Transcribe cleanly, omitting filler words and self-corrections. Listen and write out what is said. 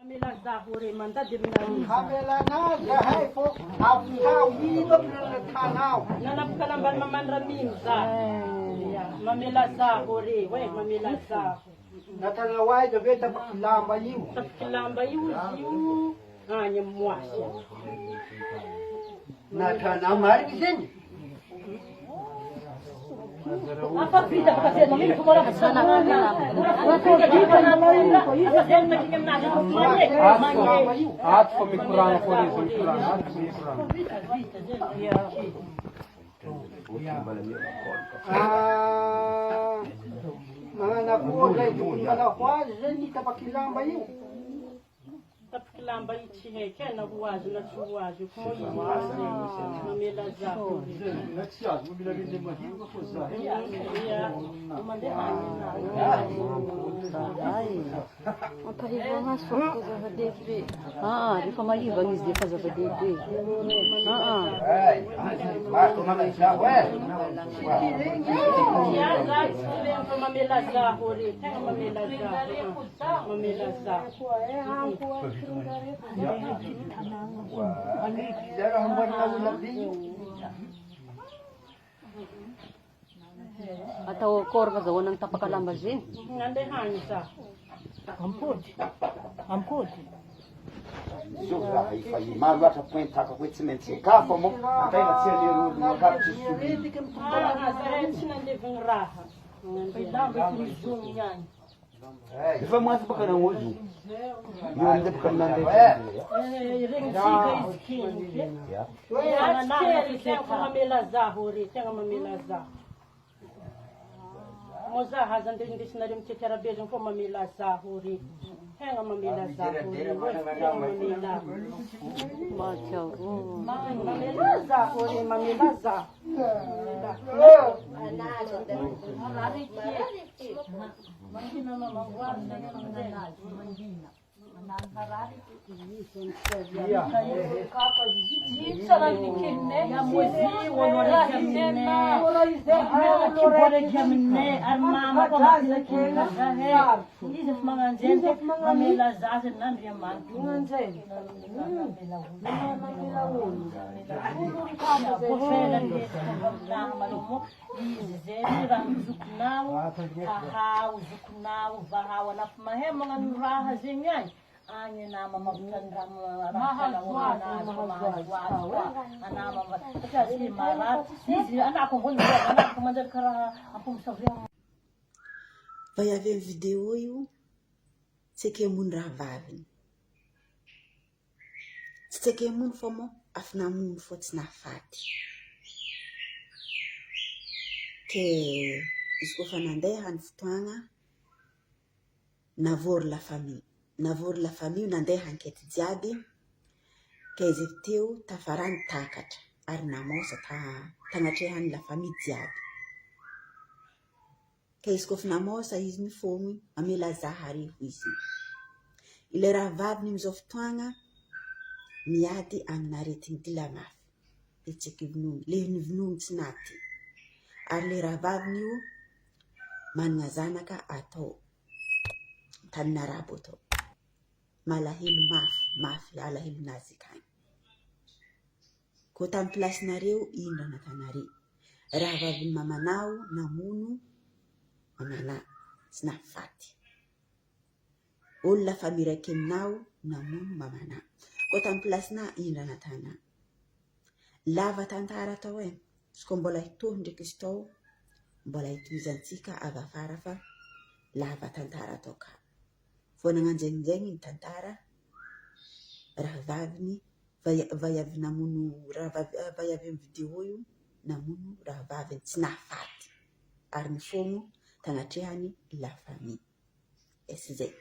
Mamela zaho re mandady aminareo zaho. Hamelana zahay fô afitao ino aby nanatanao. Nanapaka lambany maman Ramino zaho. Ya, mamela zaho re, oe mamela zaho. Natanao aiza ve tapaky lamba io? Tapaky lamba io izy io any amin'ny moasy any. Natanao marigny zegny? Ato fa mikoragna koa re zao mikoragna ato fa mikoragna. Ah, magnano akory zay tokony manao ho azy zegny tapaky lamba io? Tapiky lamba io tsy haiko e na ho azo na tsy ho azo io ko moa izy no mamela zaho. Ampahivagna azy fa efa zava-dehibe. Aa, rehefa mahivagna izy dia efa zava-dehibe. Aa. Mamela zaho re, tegna mamela zaho. Mamela zaho. Atao akory fa zahoana ny tapaka lamba zegny. Nandeha agny zaho. Ampody, ampody. Zao raha efa maro loatra point takako hoe tsy maintsy kafa moa antegna tsy aleroly makafo tsy soloina. Ah, zahay tsy nandevigny raha. Efa maty baka nagnôzo. Io amizay baka nandeha. Regny tsika izy kely. Ya tsy kely tegna mamela zaho re, tegna mamela zaho. Moa zaho aza nde indesinareo mitety arabe zegny fô mamela zaho re. Tegna mamela zaho re, tegna mamela. Mahatsiaro. Mamela zaho re, mamela zaho. Izy zay raha zokinao, hahao zokinao, vahao anafy mahay magnano raha zegny agny, agny anah mamavotra ny raha mahazo azy mahazo azy koa anah mama satria azy marary izy anah koa ambony anah koa manjary karaha ampomosavy. Vaiavy amin'ny vidéo io tsy eke hamono rahavaviny. Tsy tsy eke hamono fa moa afa namono fô tsy nahafaty. Ke izy koa fa nandeha ny fotoagna, navory la famille. Navory la famille nandeha enquête jiaby, ke izy avy teo tafarany takatra ary namosa tagnatrehan'ny la famille jiaby. Ka izy koa namosa izy nifogno mamela zah ary hoy izy. Ilay rahavaviny amin'izao fotoagna miady amina aretigny dila mafy, le tsy eky vonoiny, le nivonoiny tsy naty. Ary le rahavaviny io manana zanaka atao tanin'arabo atao. Malahelo mafy mafy alahelonazy akagny. Koa tamin'ny place-nareo ino raha nataonare? Rahavavin'ny mamanao namono mamanà tsy nahafaty. Olona fa miraika aminao namono mamanà. Koa tamin'ny place-nà ino raha nataonà? Lava tantara tao e. Izy koa mbola hitohy ndraiky izy tao, mbola hitohizantsika avy afara fa lava tantara tao ka. Vao nagnanjainjaigny ny tantara, rahavaviny vaiavy namono rahavavy vaiavy amin'ny vidéo io namono rahavaviny tsy nahafaty ary nifôgno tagnatrehany la famille. Esy zay.